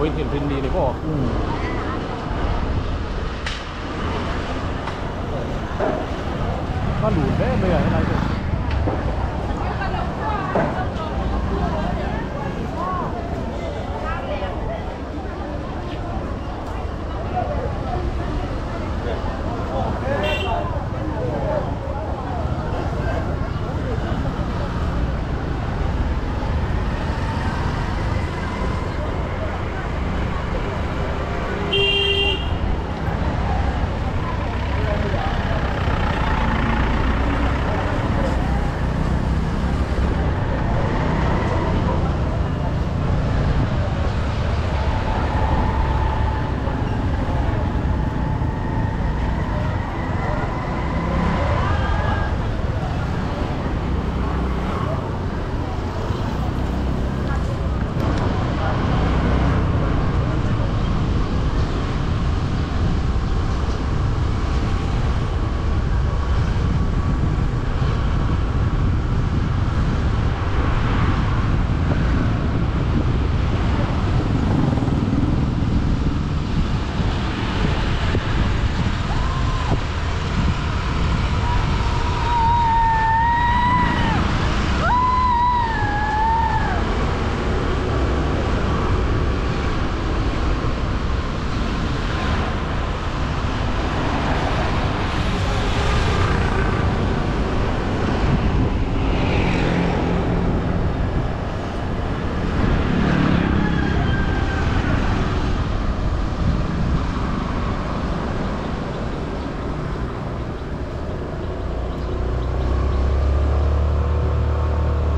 Vawiin hi Rinni a ni maw? A lun hle mai a helai chu.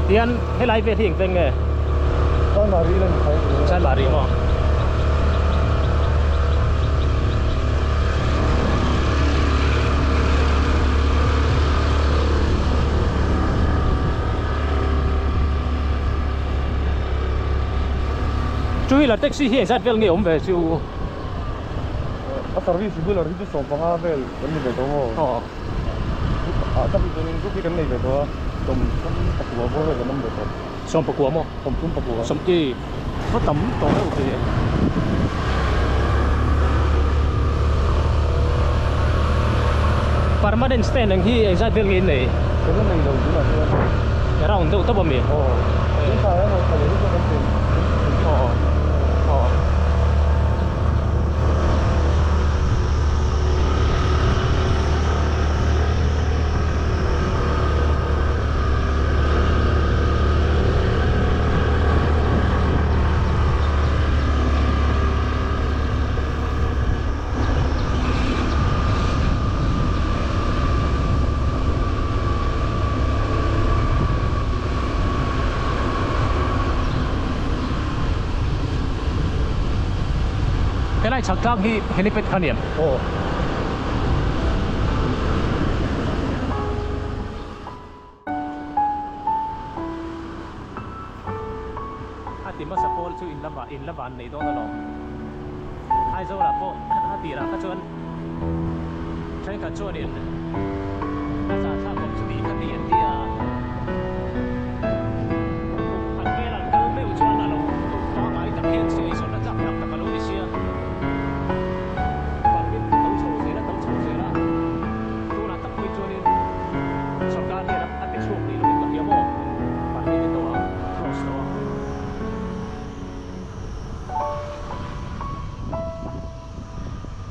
Tian helai vel hi engveng nge? Chanmari la ni thei. Chanmari maw? Two wheeler taxi hi engzat vel nge awm ve chu? A service regular hi chu 15 vel kan ni ve tawh maw? Aw. Ah tak hi chuanin group hi kan nei ve tawh a, 34 bawr vel kan awm ve tawh. 14 maw? 34. Sawm i va tam tawh deuh ve. Permanent stand ang hi engzat vel nge in nei? Kan la nei lo tunah chuan. Round deuh tawp ami? Aw. Tun thla emaw thla leh hi chuan kan pen. Aw. Aw. Helai chhak tlang hi helipad kha a ni em? Aw. A ti hmasa pawl chu in la in la van nei dawn alawm. Aizawl ah pawh a tirah kha chuan thenkhat chuanin a zahthlak awm chu tih kha ti an ti a. Kum khat vel an kal meuh chuan a lo pangngai tak hian chi eizawnna tlak tlak tak a lo ni sia. Permit to chho zel a to chho zel a. Tunah tak pawh chuanin sorkar hian a pe chhuak rih lovin ka hria maw? Permit te tawh a close tawh a.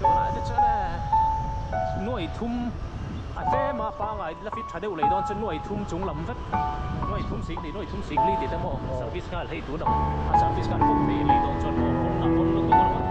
Tunah te chuan nuai thum a tlem a pangai la fit tha deuh leh dawn chuan nuai thum chung lam vek nuai thum sing lih nuai thum sing li tih te maw service nghal hei tun ang a service nghal pawp thei leh dawn chuan maw pawn a pawn lutuk a rawh.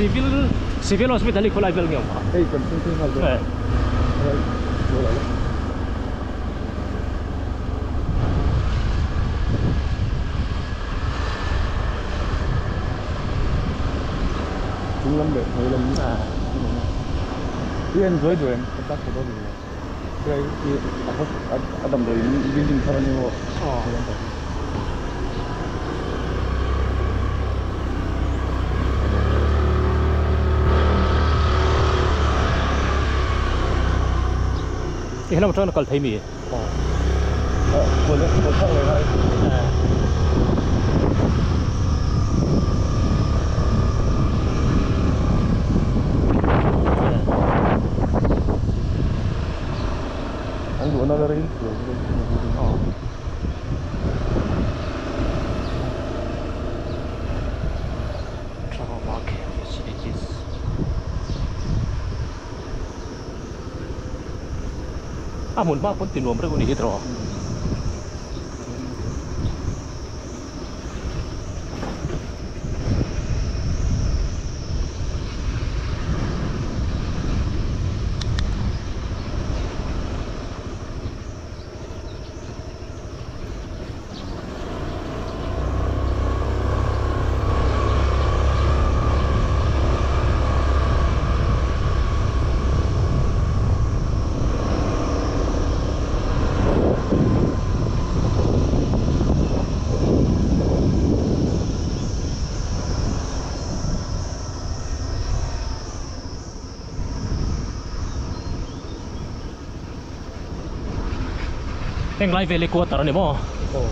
Civil Civil Hospital hi khawlai vel nge awm a? Hei kan thleng phei nghal dawn. Chung lam leh hnuai lam i en zuai duai em ka chak tawh dawn lo hei hi a damdawi in building thar a ni maw I helam atanga kal thei mi? An duhna la rei Trauma care facilities. A hmun hma pawn ti nuam reuh a ni hi tawh. Heng lai vel hi quarter a ni maw? Aw.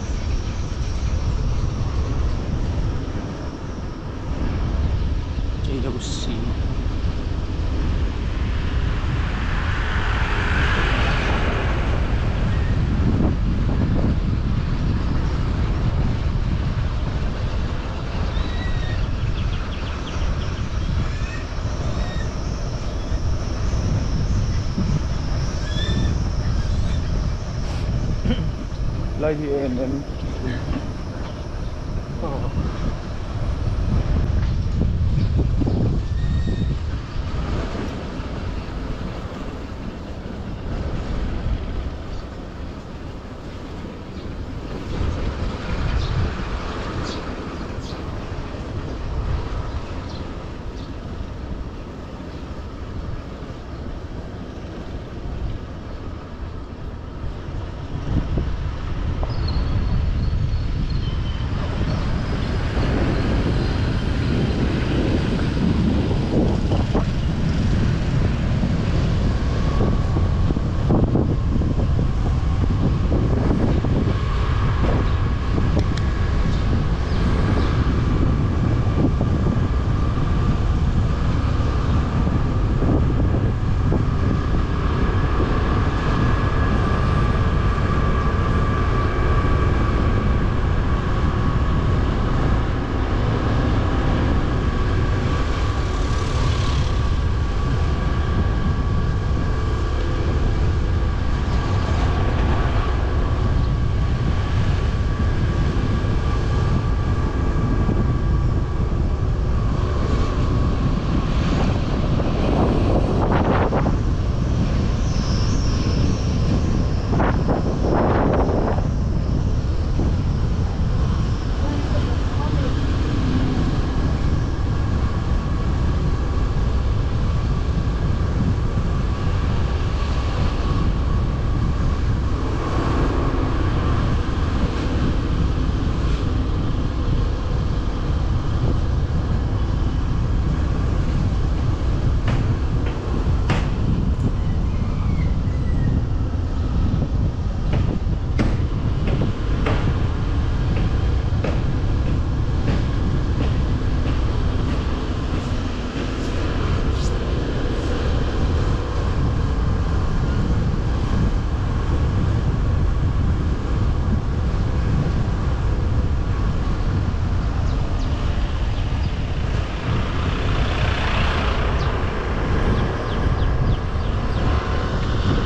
JOC. Lai hi a en en.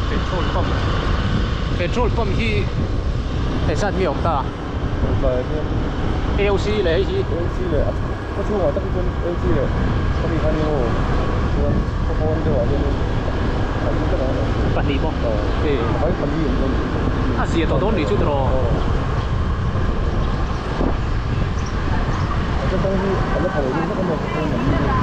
Petrol pump petrol pump hi engzat nge awm ta? AOC leh hei hi AOC leh a chhungah tak hi chuan AOC leh Khami khan aw chuan khaw pawn deuhah hianin pahnih te dang an awm thei. Pahnih maw? Aw. E. Vai pali awm dawn nih chu. A zia tawh dawn nih chu tiraw? Aw. A che kawng hi a la tha lo deuh vek a maw khaw pawn lam hi chu.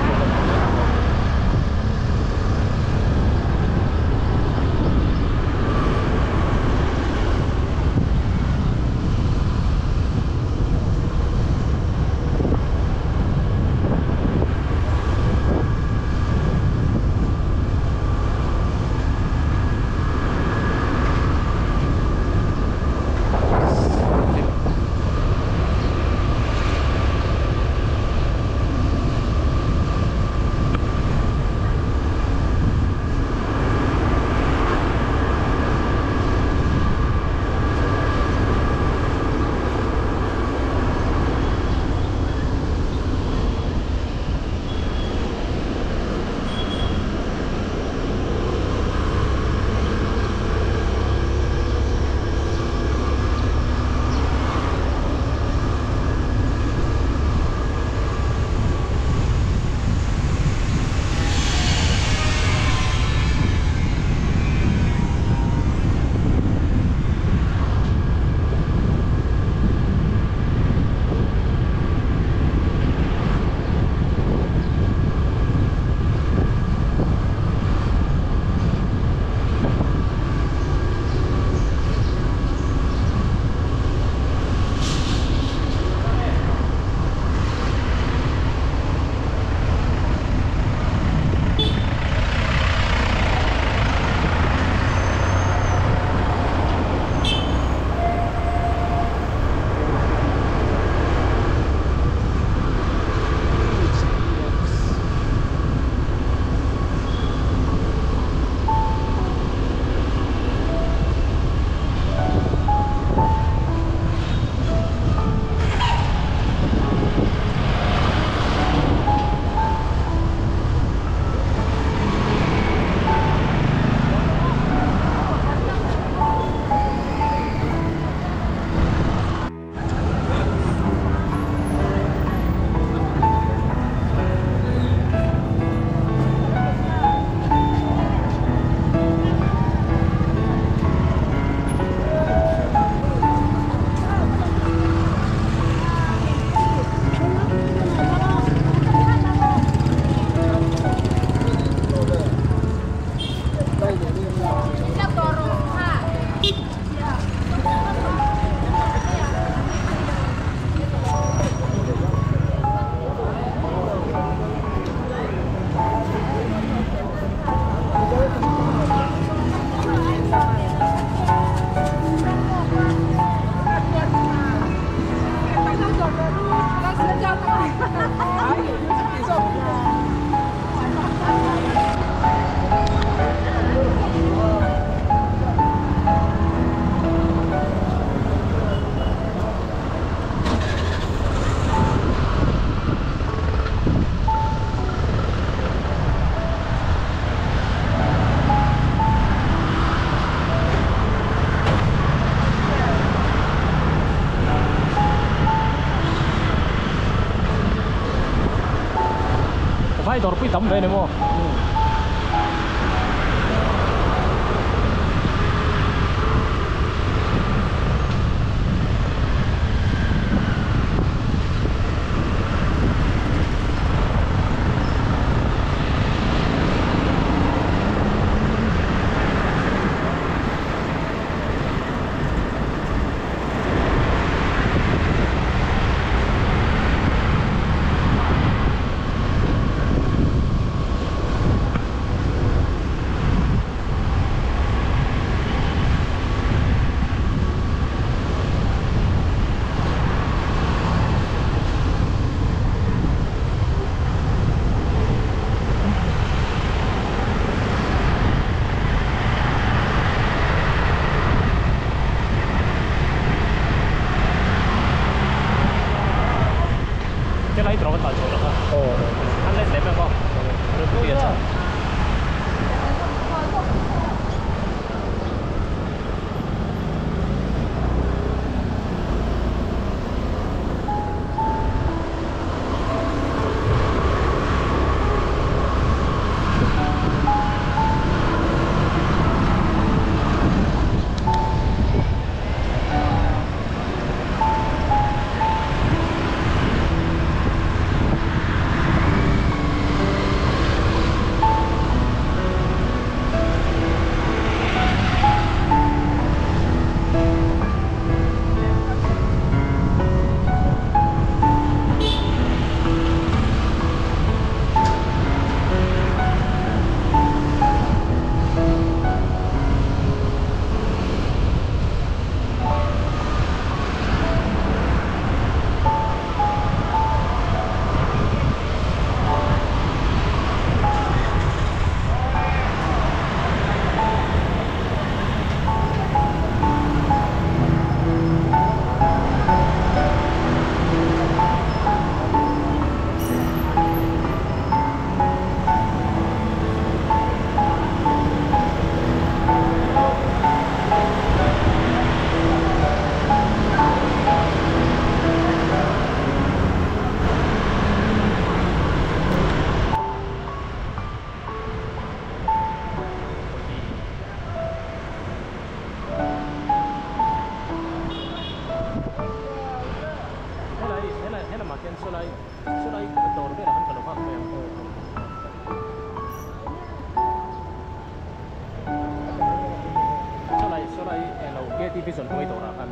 Vai dawr pui tam ve ni maw? KT Vision hnuai dawrah khan.